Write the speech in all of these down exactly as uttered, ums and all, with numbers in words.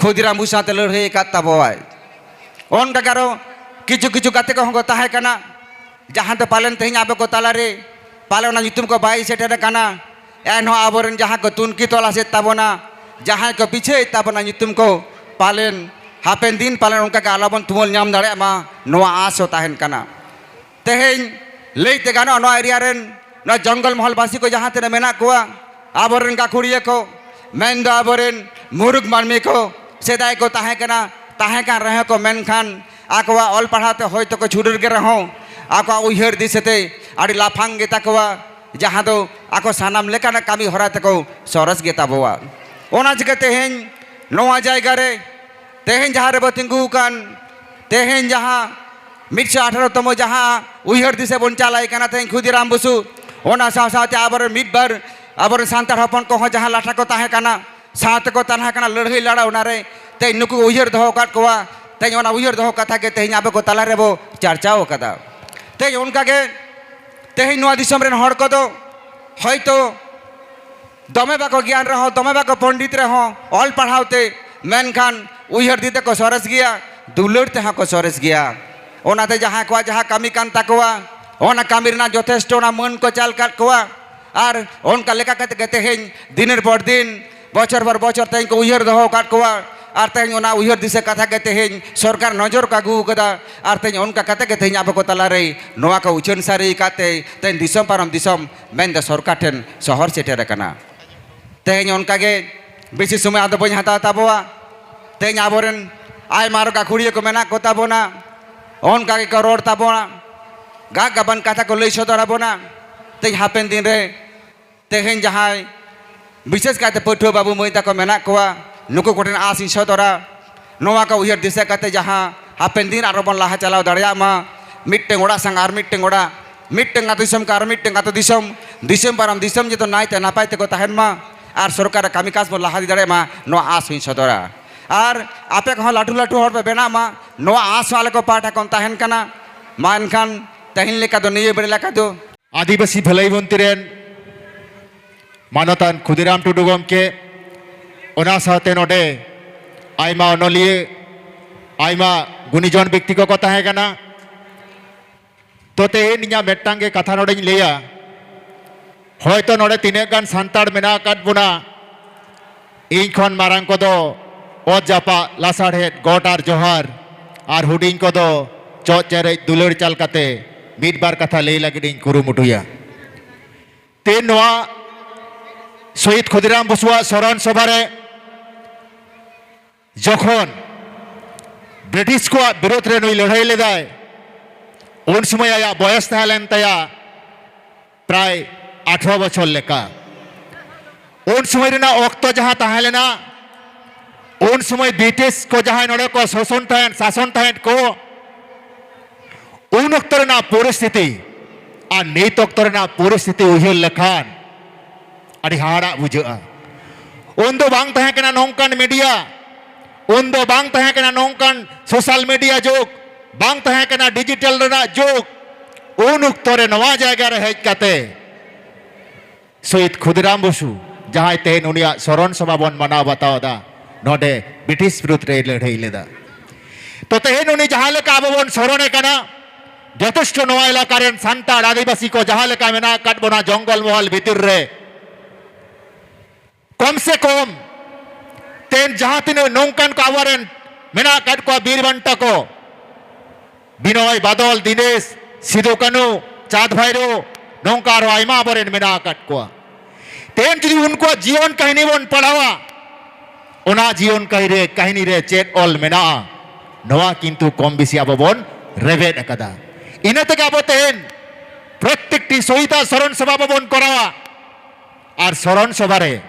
ᱠᱷᱩᱫᱤᱨᱟᱢ ᱵᱚᱥᱩ ᱥᱟᱶᱛᱮ ᱞᱟᱹᱲᱦᱟᱹᱭ ᱟᱠᱟᱫ ᱛᱟᱵᱚᱣᱟᱭ᱾ ᱚᱱᱠᱟ ᱜᱮ ᱟᱨᱚ ᱠᱤᱪᱷᱩ ᱠᱤᱪᱷᱩ ᱜᱟᱛᱮ ᱠᱚᱦᱚᱸ ᱠᱚ ᱛᱟᱦᱮᱸ ᱠᱟᱱᱟ, ᱡᱟᱦᱟᱸ ᱫᱚ ᱯᱟᱞᱮᱱ ᱛᱮᱦᱮᱧ ᱟᱵᱚ ᱠᱚ ᱛᱟᱞᱟᱨᱮ ᱯᱟᱞᱮ ᱚᱱᱟ ᱧᱩᱛᱩᱢ ᱠᱚ ᱵᱟᱭ ᱥᱮᱴᱮᱨ ᱟᱠᱟᱱᱟ᱾ ᱮᱱᱦᱚᱸ ᱟᱵᱚᱨᱮᱱ ᱡᱟᱦᱟᱸ ᱠᱚ ᱛᱩᱱᱠᱷᱤ ᱛᱚᱞᱟᱥᱮᱫ ᱛᱟᱵᱚᱱᱟ, ᱡᱟᱦᱟᱸᱭ ᱠᱚ ᱯᱤᱪᱷᱟᱹᱭᱮᱫ ᱛᱟᱵᱚᱱᱟ ᱧᱩᱛᱩᱢ ᱠᱚ, ᱯᱟᱞᱮᱱ ᱦᱟᱯᱮᱱ ᱫᱤᱱ ᱯᱟᱞᱮᱱ ᱚᱱᱠᱟ ᱜᱮ ᱟᱞᱚᱵᱚᱱ ᱛᱩᱢᱟᱹᱞ ᱧᱟᱢ ᱫᱟᱲᱮᱭᱟᱜ ᱢᱟ, ᱱᱚᱣᱟ ᱟᱸᱥ ᱦᱚᱸ ᱛᱟᱦᱮᱱ ᱠᱟᱱᱟ᱾ ᱛᱮᱦᱮᱧ ᱞᱟᱹᱭᱛᱮ ᱜᱟᱱᱚᱜᱼᱟ, ᱱᱚᱣᱟ ᱮᱨᱤᱭᱟ ᱨᱮᱱ, ᱱᱚᱣᱟ ᱡᱚᱝᱜᱚᱞ ᱢᱚᱦᱚᱞ ᱵᱟᱹᱥᱤ ᱠᱚ ᱡᱟᱦᱟᱸ ᱛᱤᱱᱟᱹᱜ ᱢᱮᱱᱟᱜ ᱠᱚᱣᱟ, ᱟᱵᱚᱨᱮᱱ ᱜᱟᱹᱠᱷᱩᱲᱤᱭᱟᱹ ᱠᱚ, ᱢᱮᱱᱫᱚ ᱟᱵᱚᱨᱮᱱ ᱢᱩᱨᱩᱠ ᱢᱟᱹᱱᱢᱤ ᱠᱚ, ᱥᱮᱫᱟᱭ ᱠᱚ ᱛᱟᱦᱮᱸ ᱠᱟᱱᱟ, ᱛᱟᱦᱮᱸ ᱠᱟᱱ ᱨᱮᱦᱚᱸ ᱠᱚ, ᱢᱮᱱᱠᱷᱟᱱ ᱟᱠᱚᱣᱟᱜ ᱚᱞ ᱯᱟᱲᱦᱟᱣ ᱛᱮ ᱦᱚᱭᱛᱳ ᱠᱚ ᱪᱷᱩᱰᱟᱹᱨ ᱜᱮ ᱨᱮᱦᱚᱸ, ᱟᱠᱚᱣᱟᱜ ᱩᱭᱦᱟᱹᱨ ᱫᱤᱥᱟᱹᱛᱮ ᱟᱹᱰᱤ ᱞᱟᱯᱷᱟᱝ ᱜᱮᱛᱟ ᱠᱚᱣᱟ, ᱡᱟᱦᱟᱸ ᱫᱚ ᱟᱠᱚ ᱥᱟᱱᱟᱢ ᱞᱮᱠᱟᱱᱟᱜ ᱠᱟᱹᱢᱤ ᱦᱚᱨᱟ ᱛᱮᱠᱚ ᱥᱚᱨᱮᱥ ᱜᱮᱛᱟ ᱵᱚᱣᱟ᱾ ᱚᱱᱟ ᱪᱤᱠᱟᱹ ᱛᱮᱦᱮᱧ ᱱᱚᱣᱟ ᱡᱟᱭᱜᱟ ᱨᱮ, ᱛᱮᱦᱮᱧ ᱡᱟᱦᱟᱸ ᱨᱮᱵᱚ ᱛᱤᱸᱜᱩ ᱟᱠᱟᱱ, ᱛᱮᱦᱮᱧ ᱡᱟᱦᱟᱸ ᱢᱤᱫᱥᱚ ᱟᱴᱷᱟᱨᱚ ᱛᱚᱢᱚ ᱡᱟᱦᱟᱸ ᱩᱭᱦᱟᱹᱨ ᱫᱤᱥᱟᱹ ᱵᱚᱱ ᱪᱟᱞᱟᱭ ᱠᱟᱱᱟ ᱛᱮᱦᱮᱧ ᱠᱷᱩᱫᱤᱨᱟᱢ ᱵᱚᱥᱩ, ᱚᱱᱟ ᱥᱟᱶ ᱥᱟᱶᱛᱮ ᱟᱵᱚᱨᱮᱱ ᱢᱤᱫ ᱵᱟᱨ ᱟᱵᱚᱨᱮᱱ ᱥᱟᱱᱛᱟᱲ ᱦᱚᱯᱚᱱ ᱠᱚᱦᱚᱸ ᱡᱟᱦᱟᱸ ᱞᱟᱴᱷᱟ ᱠᱚ ᱛᱟᱦᱮᱸ ᱠᱟᱱᱟ, ᱥᱟᱶᱛᱮ ᱠᱚ ᱛᱟᱦᱮᱸ ᱠᱟᱱᱟ ᱞᱟᱹᱲᱦᱟᱹᱭ ᱞᱟᱲᱟ, ᱚᱱᱟᱨᱮ ᱛᱮᱦᱮᱧ ᱱᱩᱠᱩ ᱩᱭᱦᱟᱹᱨ ᱫᱚᱦᱚ ᱟᱠᱟᱫ ᱠᱚᱣᱟ᱾ ᱛᱮᱦᱮᱧ ᱚᱱᱟ ᱩᱭᱦᱟᱹᱨ ᱫᱚᱦᱚ ᱠᱟᱛᱷᱟ ᱜᱮ ᱛᱮᱦᱮᱧ ᱟᱵᱚ ᱠᱚ ᱛᱟᱞᱟ ᱨᱮᱵᱚ ᱪᱟᱨᱪᱟᱣ ᱟᱠᱟᱫᱟ᱾ ᱛᱮᱦᱮᱧ ᱚᱱᱠᱟ ᱜᱮ ᱛᱮᱦᱮᱧ ᱱᱚᱣᱟ ᱫᱤᱥᱚᱢ ᱨᱮᱱ ᱦᱚᱲ ᱠᱚᱫᱚ ᱦᱚᱭᱛᱳ ᱫᱚᱢᱮ ᱵᱟᱠᱚ ᱜᱮᱭᱟᱱ ᱨᱮᱦᱚᱸ, ᱫᱚᱢᱮ ᱵᱟᱠᱚ ᱯᱚᱱᱰᱤᱛ ᱨᱮᱦᱚᱸ, ᱚᱞ ᱯᱟᱲᱦᱟᱣ ᱛᱮ, ᱢᱮᱱᱠᱷᱟᱱ ᱩᱭᱦᱟᱹᱨ ᱫᱤ ᱛᱮᱠᱚ ᱥᱚᱨᱮᱥ ᱜᱮᱭᱟ, ᱫᱩᱞᱟᱹᱲ ᱛᱮᱦᱚᱸ ᱠᱚ ᱥᱚᱨᱮᱥ ᱜᱮᱭᱟ᱾ ᱚᱱᱟᱛᱮ ᱡᱟᱦᱟᱸᱭ ᱠᱚᱣᱟᱜ ᱡᱟᱦᱟᱸ ᱠᱟᱹᱢᱤ ᱠᱟᱱ ᱛᱟᱠᱚᱣᱟ, ᱚᱱᱟ ᱠᱟᱹᱢᱤ ᱨᱮᱱᱟᱜ ᱡᱚᱛᱷᱮᱥᱴᱚ ᱚᱱᱟ ᱢᱟᱹᱱ ᱠᱚ ᱪᱟᱞ ᱠᱟᱫ ᱠᱚᱣᱟ᱾ ᱟᱨ ᱚᱱᱠᱟ ᱞᱮᱠᱟ ᱠᱟᱛᱮ ᱜᱮ ᱛᱮᱦᱮᱧ ᱫᱤᱱᱮᱨ ᱯᱚᱨ ᱫᱤᱱ, ᱵᱚᱪᱷᱚᱨ ᱯᱚᱨ ᱵᱚᱪᱷᱚᱨ ᱛᱮᱦᱮᱧ ᱠᱚ ᱩᱭᱦᱟᱹᱨ ᱫᱚᱦᱚ ᱟᱠᱟᱫ ᱠᱚᱣᱟ᱾ ᱟᱨ ᱛᱮᱦᱮᱧ ᱚᱱᱟ ᱩᱭᱦᱟᱹᱨ ᱫᱤᱥᱟᱹ ᱠᱟᱛᱷᱟ ᱜᱮ ᱛᱮᱦᱮᱧ ᱥᱚᱨᱠᱟᱨ ᱱᱚᱡᱚᱨ ᱠᱚ ᱟᱹᱜᱩ ᱟᱠᱟᱫᱟ᱾ ᱟᱨ ᱛᱮᱦᱮᱧ ᱚᱱᱠᱟ ᱠᱟᱛᱮ ᱜᱮ ᱛᱮᱦᱮᱧ ᱟᱵᱚ ᱠᱚ ᱛᱟᱞᱟᱨᱮ ᱱᱚᱣᱟ ᱠᱚ ᱩᱪᱷᱟᱹᱱ ᱥᱟᱹᱨᱤ ᱟᱠᱟᱫ ᱛᱮ ᱛᱮᱦᱮᱧ ᱫᱤᱥᱚᱢ ᱯᱟᱨᱚᱢ ᱫᱤᱥᱚᱢ ᱢᱮᱱᱫᱚ ᱥᱚᱨᱠᱟᱨ ᱴᱷᱮᱱ ᱥᱚᱦᱚᱨ ᱥᱮᱴᱮᱨ ᱟᱠᱟᱱᱟ᱾ ᱛᱮᱦᱮᱧ ᱚᱱᱠᱟ ᱜᱮ ᱵᱮᱥᱤ ᱥᱚᱢᱚᱭ ᱟᱫᱚ ᱵᱟᱹᱧ ᱦᱟᱛᱟᱣ ᱛᱟᱵᱚᱣᱟ᱾ ᱛᱮᱦᱮᱧ ᱟᱵᱚᱨᱮᱱ ᱟᱭᱢᱟ ᱟᱨᱚ ᱜᱟᱹᱠᱷᱩᱲᱤᱭᱟᱹ ᱠᱚ ᱢᱮᱱᱟᱜ ᱠᱚ ᱛᱟᱵᱚᱱᱟ, ᱚᱱᱠᱟ ᱜᱮᱠᱚ ᱨᱚᱲ ᱛᱟᱵᱚᱱᱟ, ᱜᱟᱜ ᱜᱟᱵᱟᱱ ᱠᱟᱛᱷᱟ ᱠᱚ ᱞᱟᱹᱭ ᱥᱚᱫᱚᱨ ᱟᱵᱚᱱᱟ᱾ ᱛᱮᱦᱮᱧ ᱦᱟᱯᱮᱱ ᱫᱤᱱ ᱨᱮ ᱛᱮᱦᱮᱧ ᱡᱟᱦᱟᱸᱭ ᱵᱤᱥᱮᱥ ᱠᱟᱭᱛᱮ ᱯᱟᱹᱴᱷᱩᱣᱟᱹ ᱵᱟᱹᱵᱩ ᱢᱟᱹᱭ ᱛᱟᱠᱚ ᱢᱮᱱᱟᱜ ᱠᱚᱣᱟ, ᱱᱩᱠᱩ ᱠᱚᱴᱷᱮᱱ ᱟᱸᱥ ᱤᱧ ᱥᱚᱫᱚᱨᱟ, ᱱᱚᱣᱟ ᱠᱚ ᱩᱭᱦᱟᱹᱨ ᱫᱤᱥᱟᱹ ᱠᱟᱛᱮ ᱡᱟᱦᱟᱸ ᱦᱟᱯᱮᱱ ᱫᱤᱱ ᱟᱨᱚ ᱵᱚᱱ ᱞᱟᱦᱟ ᱪᱟᱞᱟᱣ ᱫᱟᱲᱮᱭᱟᱜ ᱢᱟ, ᱢᱤᱫᱴᱟᱝ ᱚᱲᱟᱜ ᱥᱟᱝ ᱟᱨ ᱢᱤᱫᱴᱟᱝ ᱚᱲᱟᱜ, ᱢᱤᱫᱴᱟᱝ ᱟᱹᱛᱩ ᱫᱤᱥᱚᱢ ᱠᱷᱚᱱ ᱟᱨ ᱢᱤᱫᱴᱟᱝ ᱟᱹᱛᱩ ᱫᱤᱥᱚᱢ, ᱫᱤᱥᱚᱢ ᱯᱟᱨᱚᱢ ᱫᱤᱥᱚᱢ ᱡᱚᱛᱚ ᱱᱟᱭᱛᱮ ᱱᱟᱯᱟᱭ ᱛᱮᱠᱚ ᱛᱟᱦᱮᱱ ᱢᱟ ᱟᱨ ᱥᱚᱨᱠᱟᱨᱟᱜ ᱠᱟᱹᱢᱤ ᱠᱟᱡᱽ ᱵᱚᱱ ᱞᱟᱦᱟ ᱤᱫᱤ ᱫᱟᱲᱮᱭᱟᱜ ᱢᱟ, ᱱᱚᱣᱟ ᱟᱸᱥ ᱦᱚᱸᱧ ᱥᱚᱫᱚᱨᱟ᱾ ᱟᱨ ᱟᱯᱮ ᱠᱚᱦᱚᱸ ᱞᱟᱹᱴᱩ ᱞᱟᱹᱴᱩ ᱦᱚᱲ ᱯᱮ ᱵᱮᱱᱟᱜ ᱢᱟ, ᱱᱚᱣᱟ ᱟᱸᱥ ᱦᱚᱸ ᱟᱞᱮ ᱠᱚ ᱯᱟᱦᱴᱟ ᱠᱷᱚᱱ ᱛᱟᱦᱮᱱ ᱠᱟᱱᱟ᱾ ᱢᱟ ᱮᱱᱠᱷᱟᱱ ᱛᱮᱦᱮᱧ ᱞᱮᱠᱟ ᱫᱚ ᱱᱤᱭᱟᱹ ᱵᱮᱲᱟ ᱞᱮᱠᱟ ᱫᱚ ᱟᱹᱫᱤᱵᱟᱹᱥᱤ ᱵᱷᱟᱹᱞᱟᱹᱭ ᱢᱚᱱᱛᱨᱤ ᱨᱮᱱ ᱢᱟᱱᱚᱛᱟᱱ ᱠᱷᱩᱫᱤᱨᱟᱢ ᱴᱩᱰᱩ ᱜᱚᱢᱠᱮ, ᱚᱱᱟ ᱥᱟᱶᱛᱮ ᱱᱚᱰᱮ ᱟᱭᱢᱟ ᱚᱱᱚᱞᱤᱭᱟᱹ, ᱟᱭᱢᱟ ᱜᱩᱱᱤᱡᱚᱱ ᱵᱮᱠᱛᱤ ᱠᱚᱠᱚ ᱛᱟᱦᱮᱸ ᱠᱟᱱᱟ᱾ ᱛᱚ, ᱛᱮᱦᱮᱧ ᱤᱧᱟᱹᱜ ᱢᱤᱫᱴᱟᱝ ᱜᱮ ᱠᱟᱛᱷᱟ ᱱᱚᱰᱮᱧ ᱞᱟᱹᱭᱟ᱾ ᱦᱚᱭᱛᱚ ᱱᱚᱰᱮ ᱛᱤᱱᱟᱹᱜ ᱜᱟᱱ ᱥᱟᱱᱛᱟᱲ ᱢᱮᱱᱟᱜ ᱟᱠᱟᱫ ᱵᱚᱱᱟ, ᱤᱧ ᱠᱷᱚᱱ ᱢᱟᱨᱟᱝ ᱠᱚᱫᱚ ᱚᱛ ᱡᱟᱯᱟᱜ ᱞᱟᱥᱟᱲᱦᱮᱫ ᱜᱚᱰ ᱟᱨ ᱡᱚᱦᱟᱨ, ᱟᱨ ᱦᱩᱰᱤᱧ ᱠᱚᱫᱚ ᱪᱚᱜ ᱪᱮᱨᱮᱡ ᱫᱩᱞᱟᱹᱲ ᱪᱟᱞ ᱠᱟᱛᱮ ᱢᱤᱫ ᱵᱟᱨ ᱠᱟᱛᱷᱟ ᱞᱟᱹᱭ ᱞᱟᱹᱜᱤᱫ ᱤᱧ ᱠᱩᱨᱩᱢᱩᱴᱩᱭᱟ᱾ ᱛᱮᱦᱮᱧ ᱱᱚᱣᱟ ᱥᱚᱦᱤᱫ ᱠᱷᱩᱫᱤᱨᱟᱢ ᱵᱚᱥᱩᱣᱟᱜ ᱥᱚᱨᱚᱱ ᱥᱚᱵᱷᱟ ᱨᱮ ᱡᱚᱠᱷᱚᱱ ᱵᱨᱤᱴᱤᱥ ᱠᱚᱣᱟᱜ ᱵᱤᱨᱩᱫᱷ ᱨᱮ ᱱᱩᱭ ᱞᱟᱹᱲᱦᱟᱹᱭ ᱞᱮᱫᱟᱭ, ᱩᱱ ᱥᱚᱢᱚᱭ ᱟᱭᱟᱜ ᱵᱚᱭᱮᱥ ᱛᱟᱦᱮᱸ ᱞᱮᱱ ᱛᱟᱭᱟ ᱯᱨᱟᱭ ᱟᱴᱷᱨᱚ ᱵᱚᱪᱷᱚᱨ ᱞᱮᱠᱟ᱾ ᱩᱱ ᱥᱚᱢᱚᱭ ᱨᱮᱱᱟᱜ ᱚᱠᱛᱚ ᱡᱟᱦᱟᱸ ᱛᱟᱦᱮᱸ ᱞᱮᱱᱟ, ᱩᱱ ᱥᱚᱢᱚᱭ ᱵᱨᱤᱴᱤᱥ ᱠᱚ ᱡᱟᱦᱟᱸᱭ ᱱᱚᱰᱮ ᱠᱚ ᱥᱟᱥᱚᱱ ᱛᱟᱦᱮᱸᱫ, ᱥᱟᱥᱚᱱ ᱛᱟᱦᱮᱸᱫ ᱠᱚ, ᱩᱱ ᱚᱠᱛᱚ ᱨᱮᱱᱟᱜ ᱯᱚᱨᱤᱥᱛᱷᱤᱛᱤ ᱟᱨ ᱱᱤᱛ ᱚᱠᱛᱚ ᱨᱮᱱᱟᱜ ᱯᱚᱨᱤᱥᱛᱷᱤᱛᱤ ᱩᱭᱦᱟᱹᱨ ᱞᱮᱠᱷᱟᱱ ᱟᱹᱰᱤ ᱦᱟᱦᱟᱲᱟᱜ ᱵᱩᱡᱷᱟᱹᱜᱼᱟ᱾ ᱩᱱ ᱫᱚ ᱵᱟᱝ ᱛᱟᱦᱮᱸ ᱠᱟᱱᱟ ᱱᱚᱝᱠᱟᱱ ᱢᱤᱰᱤᱭᱟ, ᱩᱱ ᱫᱚ ᱵᱟᱝ ᱛᱟᱦᱮᱸ ᱠᱟᱱᱟ ᱱᱚᱝᱠᱟᱱ ᱥᱳᱥᱟᱞ ᱢᱤᱰᱤᱭᱟ ᱡᱩᱜᱽ, ᱵᱟᱝ ᱛᱟᱦᱮᱸ ᱠᱟᱱᱟ ᱰᱤᱡᱤᱴᱟᱞ ᱨᱮᱱᱟᱜ ᱡᱩᱜᱽ᱾ ᱩᱱ ᱚᱠᱛᱚ ᱨᱮ ᱱᱚᱣᱟ ᱡᱟᱭᱜᱟ ᱨᱮ ᱦᱮᱡ ᱠᱟᱛᱮ ᱥᱚᱦᱤᱫ ᱠᱷᱩᱫᱤᱨᱟᱢ ᱵᱚᱥᱩ, ᱡᱟᱦᱟᱸᱭ ᱛᱮᱦᱮᱧ ᱩᱱᱤᱭᱟᱜ ᱥᱚᱨᱚᱱ ᱥᱚᱵᱷᱟ ᱵᱚᱱ ᱢᱟᱱᱟᱣ ᱵᱟᱛᱟᱣ ᱮᱫᱟ, ᱱᱚᱰᱮ ᱵᱨᱤᱴᱤᱥ ᱵᱤᱨᱩᱫᱷ ᱨᱮᱭ ᱞᱟᱹᱲᱦᱟᱹᱭ ᱞᱮᱫᱟ᱾ ᱛᱚ, ᱛᱮᱦᱮᱧ ᱩᱱᱤ ᱡᱟᱦᱟᱸ ᱞᱮᱠᱟ ᱟᱵᱚ ᱵᱚᱱ ᱥᱚᱨᱚᱱᱮ ᱠᱟᱱᱟ, ᱡᱚᱛᱷᱮᱥᱴᱚ ᱱᱚᱣᱟ ᱮᱞᱟᱠᱟ ᱨᱮᱱ ᱥᱟᱱᱛᱟᱲ ᱟᱹᱫᱤᱵᱟᱹᱥᱤ ᱠᱚ ᱡᱟᱦᱟᱸ ᱞᱮᱠᱟ ᱢᱮᱱᱟᱜ ᱟᱠᱟᱫ ᱵᱚᱱᱟ ᱡᱚᱝᱜᱚᱞ ᱢᱚᱦᱚᱞ ᱵᱷᱤᱛᱤᱨ ᱨᱮ, ᱠᱚᱢ ᱥᱮ ᱠᱚᱢ ᱛᱮᱦᱮᱧ ᱡᱟᱦᱟᱸ ᱛᱤᱱᱟᱹᱜ ᱱᱚᱝᱠᱟᱱ ᱠᱚ ᱟᱵᱚᱨᱮᱱ ᱢᱮᱱᱟᱜ ᱟᱠᱟᱫ ᱠᱚᱣᱟ, ᱵᱤᱨ ᱵᱟᱱᱴᱟ ᱠᱚ, ᱵᱤᱱᱚᱭ, ᱵᱟᱫᱚᱞ, ᱫᱤᱱᱮᱥ, ᱥᱤᱫᱩ, ᱠᱟᱹᱱᱩ, ᱪᱟᱸᱫᱽ, ᱵᱷᱟᱭᱨᱳ, ᱱᱚᱝᱠᱟ ᱟᱨᱦᱚᱸ ᱟᱭᱢᱟ ᱟᱵᱚᱨᱮᱱ ᱢᱮᱱᱟᱜ ᱟᱠᱟᱫ ᱠᱚᱣᱟ᱾ ᱛᱮᱦᱮᱧ ᱡᱩᱫᱤ ᱩᱱᱠᱩᱣᱟᱜ ᱡᱤᱭᱚᱱ ᱠᱟᱹᱦᱱᱤ ᱵᱚᱱ ᱯᱟᱲᱦᱟᱣᱟ, ᱚᱱᱟ ᱡᱤᱭᱚᱱ ᱠᱟᱹᱦᱱᱤ ᱨᱮ, ᱠᱟᱹᱦᱱᱤ ᱨᱮ ᱪᱮᱫ ᱚᱞ ᱢᱮᱱᱟᱜᱼᱟ, ᱱᱚᱣᱟ ᱠᱤᱱᱛᱩ ᱠᱚᱢ ᱵᱮᱥᱤ ᱟᱵᱚ ᱵᱚᱱ ᱨᱮᱵᱮᱫ ᱟᱠᱟᱫᱟ᱾ ᱤᱱᱟᱹ ᱛᱮᱜᱮ ᱟᱵᱚ ᱛᱮᱦᱮᱧ ᱯᱨᱚᱛᱮᱠᱴᱤ ᱥᱚᱦᱤᱫᱟᱜ ᱥᱚᱨᱚᱱ ᱥᱚᱵᱷᱟ ᱵᱟᱵᱚᱱ ᱠᱚᱨᱟᱣᱟ᱾ ᱟᱨ ᱥᱚᱨᱚᱱ ᱥᱚᱵᱷᱟ ᱨᱮ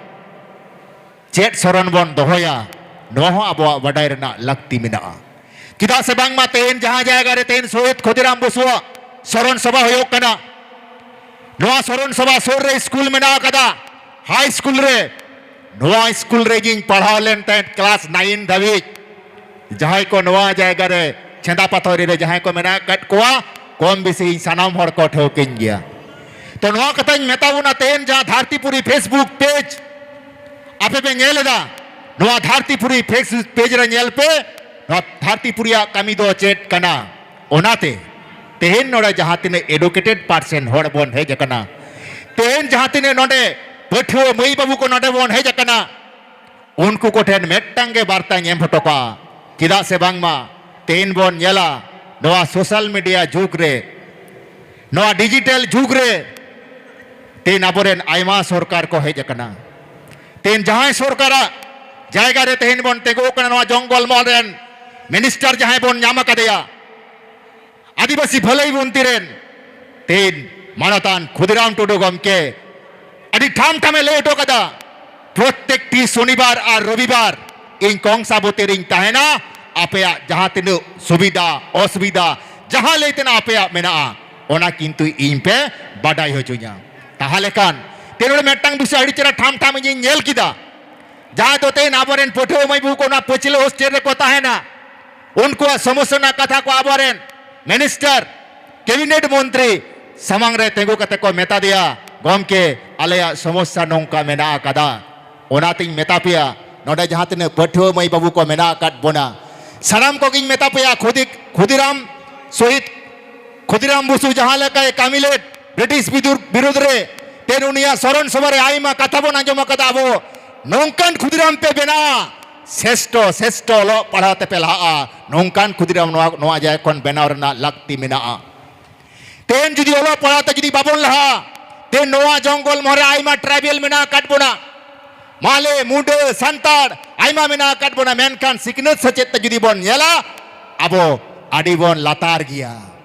ᱪᱮᱫ ᱥᱚᱨᱚᱱ ᱵᱚᱱ ᱫᱚᱦᱚᱭᱟ, ᱱᱚᱣᱟ ᱦᱚᱸ ᱟᱵᱚᱣᱟᱜ ᱵᱟᱰᱟᱭ ᱨᱮᱱᱟᱜ ᱞᱟᱹᱠᱛᱤ ᱢᱮᱱᱟᱜᱼᱟ᱾ ᱪᱮᱫᱟᱜ ᱥᱮ ᱵᱟᱝᱢᱟ ᱛᱮᱦᱮᱧ ᱡᱟᱦᱟᱸ ᱡᱟᱭᱜᱟ ᱨᱮ ᱛᱮᱦᱮᱧ ᱥᱚᱦᱤᱫ ᱠᱷᱩᱫᱤᱨᱟᱢ ᱵᱚᱥᱩᱣᱟᱜ ᱥᱚᱨᱚᱱ ᱥᱚᱵᱷᱟ ᱦᱩᱭᱩᱜ ᱠᱟᱱᱟ, ᱱᱚᱣᱟ ᱥᱚᱨᱚᱱ ᱥᱚᱵᱷᱟ ᱥᱩᱨ ᱨᱮ ᱥᱠᱩᱞ ᱢᱮᱱᱟᱜ ᱟᱠᱟᱫᱟ, ᱦᱟᱭ ᱥᱠᱩᱞ ᱨᱮ᱾ ᱱᱚᱣᱟ ᱥᱠᱩᱞ ᱨᱮᱜᱤᱧ ᱯᱟᱲᱦᱟᱣ ᱞᱮᱱ ᱛᱟᱦᱮᱸᱫ ᱠᱞᱟᱥ ᱱᱟᱭᱤᱱ ᱫᱷᱟᱹᱵᱤᱡ᱾ ᱡᱟᱦᱟᱸᱭ ᱠᱚ ᱱᱚᱣᱟ ᱡᱟᱭᱜᱟ ᱨᱮ ᱪᱷᱮᱸᱫᱟ ᱯᱟᱛᱷᱚᱨᱤ ᱨᱮ ᱡᱟᱦᱟᱸᱭ ᱠᱚ ᱢᱮᱱᱟᱜ ᱟᱠᱟᱫ ᱠᱚᱣᱟ, ᱠᱚᱢ ᱵᱮᱥᱤ ᱤᱧ ᱥᱟᱱᱟᱢ ᱦᱚᱲ ᱠᱚ ᱴᱷᱟᱹᱣᱠᱟᱹᱧ ᱜᱮᱭᱟ᱾ ᱛᱚ, ᱱᱚᱣᱟ ᱠᱟᱛᱷᱟᱧ ᱢᱮᱛᱟ ᱵᱚᱱᱟ, ᱛᱮᱦᱮᱧ ᱡᱟᱦᱟᱸ ᱫᱷᱟᱹᱨᱛᱤᱯᱩᱨᱤ Facebook ᱯᱮᱡᱽ ᱟᱯᱮ ᱯᱮ ᱧᱮᱞ ᱮᱫᱟ, ᱱᱚᱣᱟ ᱫᱷᱟᱹᱨᱛᱤᱯᱩᱨᱤ Facebook page ᱨᱮ ᱧᱮᱞ ᱯᱮ, ᱱᱚᱣᱟ ᱫᱷᱟᱹᱨᱛᱤᱯᱩᱨᱤᱭᱟᱜ ᱠᱟᱹᱢᱤ ᱫᱚ ᱪᱮᱫ ᱠᱟᱱᱟ᱾ ᱚᱱᱟᱛᱮ ᱛᱮᱦᱮᱧ ᱱᱚᱰᱮ ᱡᱟᱦᱟᱸ ᱛᱤᱱᱟᱹᱜ educated person ᱦᱚᱲ ᱵᱚᱱ ᱦᱮᱡ ᱟᱠᱟᱱᱟ, ᱛᱮᱦᱮᱧ ᱡᱟᱦᱟᱸ ᱛᱤᱱᱟᱹᱜ ᱱᱚᱰᱮ ᱯᱟᱹᱴᱷᱩᱣᱟᱹ ᱢᱟᱹᱭ ᱵᱟᱹᱵᱩ ᱠᱚ ᱱᱚᱰᱮ ᱵᱚᱱ ᱦᱮᱡ ᱟᱠᱟᱱᱟ, ᱩᱱᱠᱩ ᱠᱚᱴᱷᱮᱱ ᱢᱤᱫᱴᱟᱝ ᱜᱮ ᱵᱟᱨᱛᱟᱧ ᱮᱢ ᱦᱚᱴᱚ ᱠᱟᱜᱼᱟ᱾ ᱪᱮᱫᱟᱜ ᱥᱮ ᱵᱟᱝᱢᱟ ᱛᱮᱦᱮᱧ ᱵᱚᱱ ᱧᱮᱞᱟ, ᱱᱚᱣᱟ social media ᱡᱩᱜᱽ ᱨᱮ, ᱱᱚᱣᱟ digital ᱡᱩᱜᱽ ᱨᱮ ᱛᱮᱦᱮᱧ ᱟᱵᱚᱨᱮᱱ ᱟᱭᱢᱟ ᱥᱚᱨᱠᱟᱨ ᱠᱚ ᱦᱮᱡ ᱟᱠᱟᱱᱟ᱾ ᱛᱮᱦᱮᱧ ᱡᱟᱦᱟᱸᱭ ᱥᱚᱨᱠᱟᱨᱟᱜ ᱡᱟᱭᱜᱟ ᱨᱮ ᱛᱮᱦᱮᱧ ᱵᱚᱱ ᱛᱤᱸᱜᱩ ᱟᱠᱟᱱᱟ, ᱱᱚᱣᱟ ᱡᱚᱝᱜᱚᱞ ᱢᱚᱦᱚᱞ ᱨᱮᱱ minister ᱡᱟᱦᱟᱸᱭ ᱵᱚᱱ ᱧᱟᱢ ᱟᱠᱟᱫᱮᱭᱟ, ᱟᱹᱫᱤᱵᱟᱹᱥᱤ ᱵᱷᱟᱹᱞᱟᱹᱭ ᱢᱚᱱᱛᱨᱤ ᱨᱮᱱ ᱛᱮᱦᱮᱧ ᱢᱟᱱᱚᱛᱟᱱ ᱠᱷᱩᱫᱤᱨᱟᱢ ᱴᱩᱰᱩ ᱜᱚᱢᱠᱮ ᱟᱹᱰᱤ ᱴᱷᱟᱢ ᱴᱷᱟᱢᱮ ᱞᱟᱹᱭ ᱦᱚᱴᱚ ᱠᱟᱫᱟ, ᱯᱨᱚᱛᱮᱠᱴᱤ ᱥᱚᱱᱤᱵᱟᱨ ᱟᱨ ᱨᱚᱵᱤᱵᱟᱨ ᱤᱧ ᱠᱚᱝᱥᱟᱵᱚᱛᱤ ᱨᱤᱧ ᱛᱟᱦᱮᱱᱟ, ᱟᱯᱮᱭᱟᱜ ᱡᱟᱦᱟᱸ ᱛᱤᱱᱟᱹᱜ ᱥᱩᱵᱤᱫᱷᱟ ᱚᱥᱩᱵᱤᱫᱷᱟ ᱡᱟᱦᱟᱸ ᱞᱟᱹᱭ ᱛᱮᱱᱟᱜ ᱟᱯᱮᱭᱟᱜ ᱢᱮᱱᱟᱜᱼᱟ, ᱚᱱᱟ ᱠᱤᱱᱛᱩ ᱤᱧ ᱯᱮ ᱵᱟᱰᱟᱭ ᱦᱚᱪᱚᱧᱟ᱾ ᱛᱟᱦᱚᱞᱮ ᱠᱷᱟᱱ ᱛᱮᱦᱮᱧ ᱱᱚᱰᱮ ᱢᱤᱫᱴᱟᱝ ᱵᱤᱥᱚᱭ ᱟᱹᱰᱤ ᱪᱮᱦᱨᱟ ᱴᱷᱟᱢ ᱴᱷᱟᱢ ᱤᱧᱤᱧ ᱧᱮᱞ ᱠᱮᱫᱟ, ᱡᱟᱦᱟᱸ ᱫᱚ ᱛᱮᱦᱮᱧ ᱟᱵᱚᱨᱮᱱ ᱯᱟᱹᱴᱷᱩᱣᱟᱹ ᱢᱟᱹᱭ ᱵᱟᱹᱵᱩ ᱠᱚ ᱚᱱᱟ ᱯᱟᱹᱪᱷᱞᱟᱹ hostel ᱨᱮᱠᱚ ᱛᱟᱦᱮᱱᱟ, ᱩᱱᱠᱩᱣᱟᱜ ᱥᱚᱢᱚᱥᱥᱟ ᱨᱮᱱᱟᱜ ᱠᱟᱛᱷᱟ ᱠᱚ ᱟᱵᱚᱨᱮᱱ minister, cabinet ᱢᱚᱱᱛᱨᱤ ᱥᱟᱢᱟᱝ ᱨᱮ ᱛᱤᱸᱜᱩ ᱠᱟᱛᱮ ᱠᱚ ᱢᱮᱛᱟ ᱫᱮᱭᱟ, "ᱜᱚᱢᱠᱮ, ᱟᱞᱮᱭᱟᱜ ᱥᱚᱢᱚᱥᱥᱟ ᱱᱚᱝᱠᱟ ᱢᱮᱱᱟᱜ ᱟᱠᱟᱫᱟ᱾" ᱚᱱᱟᱛᱤᱧ ᱢᱮᱛᱟ ᱯᱮᱭᱟ, ᱱᱚᱰᱮ ᱡᱟᱦᱟᱸ ᱛᱤᱱᱟᱹᱜ ᱯᱟᱹᱴᱷᱩᱣᱟᱹ ᱢᱟᱹᱭ ᱵᱟᱹᱵᱩ ᱠᱚ ᱢᱮᱱᱟᱜ ᱟᱠᱟᱫ ᱵᱚᱱᱟ, ᱥᱟᱱᱟᱢ ᱠᱚᱜᱮᱧ ᱢᱮᱛᱟ ᱯᱮᱭᱟ, ᱠᱷᱩᱫᱤ-, ᱠᱷᱩᱫᱤᱨᱟᱢ ᱥᱚᱦᱤᱫ ᱠᱷᱩᱫᱤᱨᱟᱢ ᱵᱚᱥᱩ ᱡᱟᱦᱟᱸ ᱞᱮᱠᱟᱭ ᱠᱟᱹᱢᱤ ᱞᱮᱫ ᱵᱨᱤᱴᱤᱥ ᱵᱤᱫᱩᱨ-, ᱵᱤᱨᱩᱫᱽ ᱨᱮ, ᱛᱮᱦᱮᱧ ᱩᱱᱤᱭᱟᱜ ᱥᱚᱨᱚᱱ ᱥᱚᱵᱷᱟ ᱨᱮ ᱟᱭᱢᱟ ᱠᱟᱛᱷᱟ ᱵᱚᱱ ᱟᱸᱡᱚᱢ ᱟᱠᱟᱫᱟ ᱟᱵᱚ, "ᱱᱚᱝᱠᱟᱱ ᱠᱷᱩᱫᱤᱨᱟᱢ ᱯᱮ ᱵᱮᱱᱟᱣᱟ, ᱥᱮᱥᱴᱚ, ᱥᱮᱥᱴᱚ ᱚᱞᱚᱜ ᱯᱟᱲᱦᱟᱣ ᱛᱮᱯᱮ ᱞᱟᱦᱟᱜᱼᱟ, ᱱᱚᱝᱠᱟᱱ ᱠᱷᱩᱫᱤᱨᱟᱢ ᱱᱚᱣᱟ, ᱱᱚᱣᱟ ᱡᱟᱭᱜᱟ ᱠᱷᱚᱱ ᱵᱮᱱᱟᱣ ᱨᱮᱱᱟᱜ ᱞᱟᱹᱠᱛᱤ ᱢᱮᱱᱟᱜᱼᱟ᱾" ᱛᱮᱦᱮᱧ ᱡᱩᱫᱤ ᱚᱞᱚᱜ ᱯᱟᱲᱦᱟᱣ ᱛᱮ ᱡᱩᱫᱤ ᱵᱟᱵᱚᱱ ᱞᱟᱦᱟᱜᱼᱟ, ᱛᱮᱦᱮᱧ ᱱᱚᱣᱟ ᱡᱚᱝᱜᱚᱞ ᱢᱚᱦᱚᱞ ᱨᱮ ᱟᱭᱢᱟ tribal ᱢᱮᱱᱟᱜ ᱟᱠᱟᱫ ᱵᱚᱱᱟ, ᱢᱟᱦᱞᱮ, ᱢᱩᱰᱟᱹ, ᱥᱟᱱᱛᱟᱲ ᱟᱭᱢᱟ ᱢᱮᱱᱟᱜ ᱟᱠᱟᱫ ᱵᱚᱱᱟ, ᱢᱮᱱᱠᱷᱟᱱ ᱥᱤᱠᱷᱱᱟᱹᱛ ᱥᱮᱪᱮᱫ ᱛᱮ ᱡᱩᱫᱤ ᱵᱚᱱ ᱧᱮᱞᱟ, ᱟᱵᱚ ᱟᱹᱰᱤ ᱵᱚᱱ ᱞᱟᱛᱟᱨ ᱜᱮᱭᱟ᱾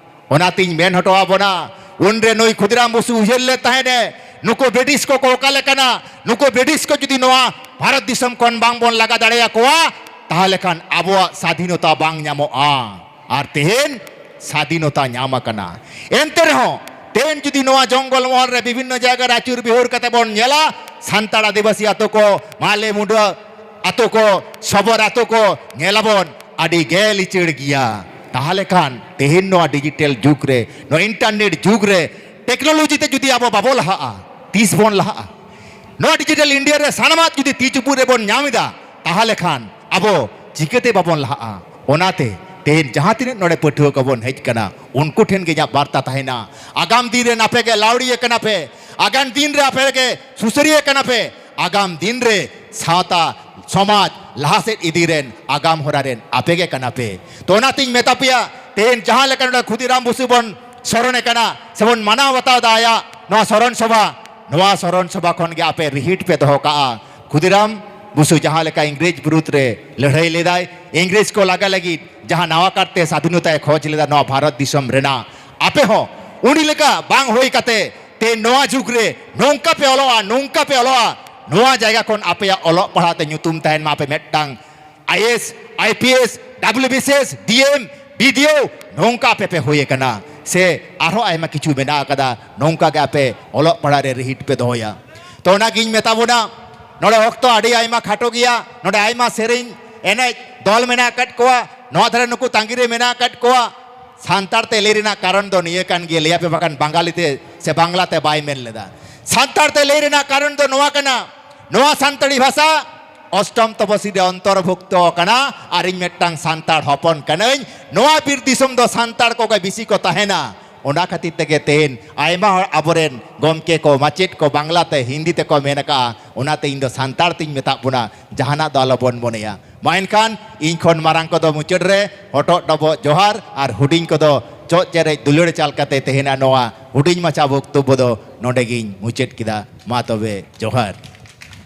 ᱚᱱᱟᱛᱤᱧ ᱢᱮᱱ ᱦᱚᱴᱚ ᱟᱵᱚᱱᱟ, ᱩᱱᱨᱮ ᱱᱩᱭ ᱠᱷᱩᱫᱤᱨᱟᱢ ᱵᱚᱥᱩ ᱩᱭᱦᱟᱹᱨ ᱞᱮᱫ ᱛᱟᱦᱮᱸᱫ ᱮ, ᱱᱩᱠᱩ ᱵᱨᱤᱴᱤᱥ ᱠᱚᱠᱚ ᱚᱠᱟ ᱞᱮᱠᱟᱱᱟ, ᱱᱩᱠᱩ ᱵᱨᱤᱴᱤᱥ ᱠᱚ ᱡᱩᱫᱤ ᱱᱚᱣᱟ ᱵᱷᱟᱨᱚᱛ ᱫᱤᱥᱚᱢ ᱠᱷᱚᱱ ᱵᱟᱝ ᱵᱚᱱ ᱞᱟᱜᱟ ᱫᱟᱲᱮᱭᱟᱠᱚᱣᱟ, ᱛᱟᱦᱚᱞᱮ ᱠᱷᱟᱱ ᱟᱵᱚᱣᱟᱜ ᱥᱟᱫᱷᱤᱱᱚᱛᱟ ᱵᱟᱝ ᱧᱟᱢᱚᱜᱼᱟ᱾ ᱟᱨ ᱛᱮᱦᱮᱧ ᱥᱟᱫᱷᱤᱱᱚᱛᱟ ᱧᱟᱢ ᱟᱠᱟᱱᱟ᱾ ᱮᱱᱛᱮ ᱨᱮᱦᱚᱸ ᱛᱮᱦᱮᱧ ᱡᱩᱫᱤ ᱱᱚᱣᱟ ᱡᱚᱝᱜᱚᱞ ᱢᱚᱦᱚᱞ ᱨᱮ ᱵᱤᱵᱷᱤᱱᱱᱚ ᱡᱟᱭᱜᱟ ᱨᱮ ᱟᱹᱪᱩᱨ ᱵᱤᱦᱩᱨ ᱠᱟᱛᱮ ᱵᱚᱱ ᱧᱮᱞᱟ, ᱥᱟᱱᱛᱟᱲ ᱟᱹᱫᱤᱵᱟᱹᱥᱤ ᱟᱛᱳ ᱠᱚ, ᱢᱟᱦᱞᱮ ᱢᱩᱰᱟᱹ ᱟᱛᱳ ᱠᱚ, ᱥᱚᱵᱚᱨ ᱟᱛᱳ ᱠᱚ ᱧᱮᱞᱟᱵᱚᱱ ᱟᱹᱰᱤ ᱜᱮ ᱞᱤᱪᱟᱹᱲ ᱜᱮᱭᱟ᱾ ᱛᱟᱦᱚᱞᱮ ᱠᱷᱟᱱ ᱛᱮᱦᱮᱧ ᱱᱚᱣᱟ digital ᱡᱩᱜᱽ ᱨᱮ, ᱱᱚᱣᱟ internet ᱡᱩᱜᱽ ᱨᱮ, technology ᱛᱮ ᱡᱩᱫᱤ ᱟᱵᱚ ᱵᱟᱵᱚ ᱞᱟᱦᱟᱜᱼᱟ, ᱛᱤᱥ ᱵᱚᱱ ᱞᱟᱦᱟᱜᱼᱟ? ᱱᱚᱣᱟ digital India ᱨᱮ ᱥᱟᱱᱟᱢᱟᱜ ᱡᱩᱫᱤ ᱛᱤ ᱪᱩᱯᱩᱫ ᱨᱮᱵᱚᱱ ᱧᱟᱢ ᱮᱫᱟ, ᱛᱟᱦᱚᱞᱮ ᱠᱷᱟᱱ ᱟᱵᱚ ᱪᱤᱠᱟᱹᱛᱮ ᱵᱟᱵᱚᱱ ᱞᱟᱦᱟᱜᱼᱟ? ᱚᱱᱟᱛᱮ ᱛᱮᱦᱮᱧ ᱡᱟᱦᱟᱸ ᱛᱤᱱᱟᱹᱜ ᱱᱚᱰᱮ ᱯᱟᱹᱴᱷᱩᱣᱟᱹ ᱠᱚᱵᱚᱱ ᱦᱮᱡ ᱠᱟᱱᱟ, ᱩᱱᱠᱩ ᱴᱷᱮᱱ ᱜᱮ ᱤᱧᱟᱹᱜ ᱵᱟᱨᱛᱟ ᱛᱟᱦᱮᱱᱟ, ᱟᱜᱟᱢ ᱫᱤᱱ ᱨᱮᱱ ᱟᱯᱮ ᱜᱮ ᱞᱟᱹᱣᱲᱤᱭᱟᱹ ᱠᱟᱱᱟ ᱯᱮ, ᱟᱜᱟᱢ ᱫᱤᱱ ᱨᱮ ᱟᱯᱮ ᱜᱮ ᱥᱩᱥᱟᱹᱨᱤᱭᱟᱹ ᱠᱟᱱᱟ ᱯᱮ, ᱟᱜᱟᱢ ᱫᱤᱱ ᱨᱮ ᱥᱟᱶᱛᱟ ᱥᱚᱢᱟᱡᱽ ᱞᱟᱦᱟ ᱥᱮᱫ ᱤᱫᱤ ᱨᱮᱱ ᱟᱜᱟᱢ ᱦᱚᱨᱟ ᱨᱮᱱ ᱟᱯᱮ ᱜᱮ ᱠᱟᱱᱟ ᱯᱮ᱾ ᱛᱚ ᱚᱱᱟᱛᱤᱧ ᱢᱮᱛᱟ ᱯᱮᱭᱟ, ᱛᱮᱦᱮᱧ ᱡᱟᱦᱟᱸ ᱞᱮᱠᱟ ᱱᱚᱰᱮ ᱠᱷᱩᱫᱤᱨᱟᱢ ᱵᱚᱥᱩ ᱵᱚᱱ ᱥᱚᱨᱚᱱᱮ ᱠᱟᱱᱟ ᱥᱮᱵᱚᱱ ᱢᱟᱱᱟᱣ ᱵᱟᱛᱟᱣ ᱮᱫᱟ ᱟᱭᱟᱜ ᱱᱚᱣᱟ ᱥᱚᱨᱚᱱ ᱥᱚᱵᱷᱟ, ᱱᱚᱣᱟ ᱥᱚᱨᱚᱱ ᱥᱚᱵᱷᱟ ᱠᱷᱚᱱ ᱜᱮ ᱟᱯᱮ ᱨᱤᱦᱤᱴ ᱯᱮ ᱫᱚᱦᱚ ᱠᱟᱜᱼᱟ᱾ ᱠᱷᱩᱫᱤᱨᱟᱢ ᱵᱚᱥᱩ ᱡᱟᱦᱟᱸ ᱞᱮᱠᱟ ᱤᱝᱨᱮᱡᱽ ᱵᱤᱨᱩᱫᱽ ᱨᱮ ᱞᱟᱹᱲᱦᱟᱹᱭ ᱞᱮᱫᱟᱭ, ᱤᱝᱨᱮᱡᱽ ᱠᱚ ᱞᱟᱜᱟ ᱞᱟᱹᱜᱤᱫ ᱡᱟᱦᱟᱸ ᱱᱟᱣᱟ ᱠᱟᱨᱛᱮ ᱥᱟᱫᱷᱤᱱᱚᱛᱟᱭ ᱠᱷᱚᱡᱽ ᱞᱮᱫᱟ ᱱᱚᱣᱟ ᱵᱷᱟᱨᱚᱛ ᱫᱤᱥᱚᱢ ᱨᱮᱱᱟᱜ, ᱟᱯᱮ ᱦᱚᱸ ᱩᱱᱤ ᱞᱮᱠᱟ ᱵᱟᱝ ᱦᱩᱭ ᱠᱟᱛᱮ ᱛᱮ ᱱᱚᱣᱟ ᱡᱩᱜᱽ ᱨᱮ ᱱᱚᱝᱠᱟ ᱯᱮ ᱚᱞᱚᱜᱼᱟ, ᱱᱚᱝᱠᱟ ᱯᱮ ᱚᱞᱚᱜᱼᱟ, ᱱᱚᱣᱟ ᱡᱟᱭᱜᱟ ᱠᱷᱚᱱ ᱟᱯᱮᱭᱟᱜ ᱚᱞᱚᱜ ᱯᱟᱲᱦᱟᱣ ᱛᱮ ᱧᱩᱛᱩᱢ ᱛᱟᱦᱮᱱ ᱢᱟ, ᱟᱯᱮ ᱢᱤᱫᱴᱟᱝ I A S, I P S, W B C S, D M, B D O, ᱱᱚᱝᱠᱟ ᱟᱯᱮ ᱯᱮ ᱦᱩᱭ ᱟᱠᱟᱱᱟ᱾ ᱥᱮ ᱟᱨᱦᱚᱸ ᱟᱭᱢᱟ ᱠᱤᱪᱷᱩ ᱢᱮᱱᱟᱜ ᱟᱠᱟᱫᱟ, ᱱᱚᱝᱠᱟ ᱜᱮ ᱟᱯᱮ ᱚᱞᱚᱜ ᱯᱟᱲᱦᱟᱜ ᱨᱮ ᱨᱤᱦᱤᱴ ᱯᱮ ᱫᱚᱦᱚᱭᱟ᱾ ᱛᱚ ᱚᱱᱟᱜᱤᱧ ᱢᱮᱛᱟ ᱵᱚᱱᱟ, ᱱᱚᱰᱮ ᱚᱠᱛᱚ ᱟᱹᱰᱤ ᱟᱭᱢᱟ ᱠᱷᱟᱴᱚ ᱜᱮᱭᱟ, ᱱᱚᱰᱮ ᱟᱭᱢᱟ ᱥᱮᱨᱮᱧ ᱮᱱᱮᱡ ᱫᱚᱞ ᱢᱮᱱᱟᱜ ᱟᱠᱟᱫ ᱠᱚᱣᱟ, ᱱᱚᱣᱟ ᱫᱷᱟᱨᱮ ᱱᱩᱠᱩ ᱛᱟᱺᱜᱤ ᱨᱮ ᱢᱮᱱᱟᱜ ᱟᱠᱟᱫ ᱠᱚᱣᱟ᱾ ᱥᱟᱱᱛᱟᱲ ᱛᱮ ᱞᱟᱹᱭ ᱨᱮᱱᱟᱜ ᱠᱟᱨᱚᱱ ᱫᱚ ᱱᱤᱭᱟᱹ ᱠᱟᱱ ᱜᱮᱭᱟ, ᱞᱟᱹᱭ ᱟᱯᱮ ᱵᱟᱠᱷᱟᱱ ᱵᱟᱝᱜᱟᱞᱤ ᱛᱮ ᱥᱮ ᱵᱟᱝᱞᱟ ᱛᱮ ᱵᱟᱭ ᱢᱮᱱ ᱞᱮᱫᱟ᱾ ᱥᱟᱱᱛᱟᱲ ᱛᱮ ᱞᱟᱹᱭ ᱨᱮᱱᱟᱜ ᱠᱟᱨᱚᱱ ᱫᱚ ᱱᱚᱣᱟ ᱠᱟᱱᱟ, ᱱᱚᱣᱟ ᱥᱟᱱᱛᱟᱲᱤ ᱵᱷᱟᱥᱟ ᱚᱥᱴᱚᱢ ᱛᱚᱯᱚᱥᱤᱞ ᱨᱮ ᱚᱱᱛᱚᱨᱵᱷᱩᱠᱛᱚ ᱟᱠᱟᱱᱟ, ᱟᱨ ᱤᱧ ᱢᱤᱫᱴᱟᱝ ᱥᱟᱱᱛᱟᱲ ᱦᱚᱯᱚᱱ ᱠᱟᱹᱱᱟᱹᱧ᱾ ᱱᱚᱣᱟ ᱵᱤᱨ ᱫᱤᱥᱚᱢ ᱫᱚ ᱥᱟᱱᱛᱟᱲ ᱠᱚᱜᱮ ᱵᱤᱥᱤ ᱠᱚ ᱛᱟᱦᱮᱱᱟ᱾ ᱚᱱᱟ ᱠᱷᱟᱹᱛᱤᱨ ᱛᱮᱜᱮ ᱛᱮᱦᱮᱧ ᱟᱭᱢᱟ ᱦᱚᱲ ᱟᱵᱚᱨᱮᱱ ᱜᱚᱢᱠᱮ ᱠᱚ, ᱢᱟᱪᱮᱫ ᱠᱚ ᱵᱟᱝᱞᱟ ᱛᱮ, ᱦᱤᱱᱫᱤ ᱛᱮᱠᱚ ᱢᱮᱱ ᱟᱠᱟᱜᱼᱟ᱾ ᱚᱱᱟᱛᱮ ᱤᱧ ᱫᱚ ᱥᱟᱱᱛᱟᱲ ᱛᱤᱧ ᱢᱮᱛᱟᱜ ᱵᱚᱱᱟ, ᱡᱟᱦᱟᱱᱟᱜ ᱫᱚ ᱟᱞᱚᱵᱚᱱ ᱢᱚᱱᱮᱭᱟ᱾ ᱢᱟ ᱮᱱᱠᱷᱟᱱ ᱤᱧ ᱠᱷᱚᱱ ᱢᱟᱨᱟᱝ ᱠᱚᱫᱚ ᱢᱩᱪᱟᱹᱫ ᱨᱮ ᱦᱚᱴᱚᱜ ᱰᱚᱵᱚᱜ ᱡᱚᱦᱟᱨ, ᱟᱨ ᱦᱩᱰᱤᱧ ᱠᱚᱫᱚ ᱪᱚᱜ ᱪᱮᱨᱮᱡ ᱫᱩᱞᱟᱹᱲ ᱪᱟᱞ ᱠᱟᱛᱮ ᱛᱮᱦᱮᱧᱟᱜ ᱱᱚᱣᱟ ᱦᱩᱰᱤᱧ ᱢᱟᱪᱷᱟ ᱵᱚᱠᱛᱚᱵᱵᱚ ᱫᱚ ᱱᱚᱰᱮ ᱜᱤᱧ ᱢᱩᱪᱟᱹᱫ ᱠᱮᱫᱟ᱾ ᱢᱟ ᱛᱚᱵᱮ ᱡᱚᱦᱟᱨ᱾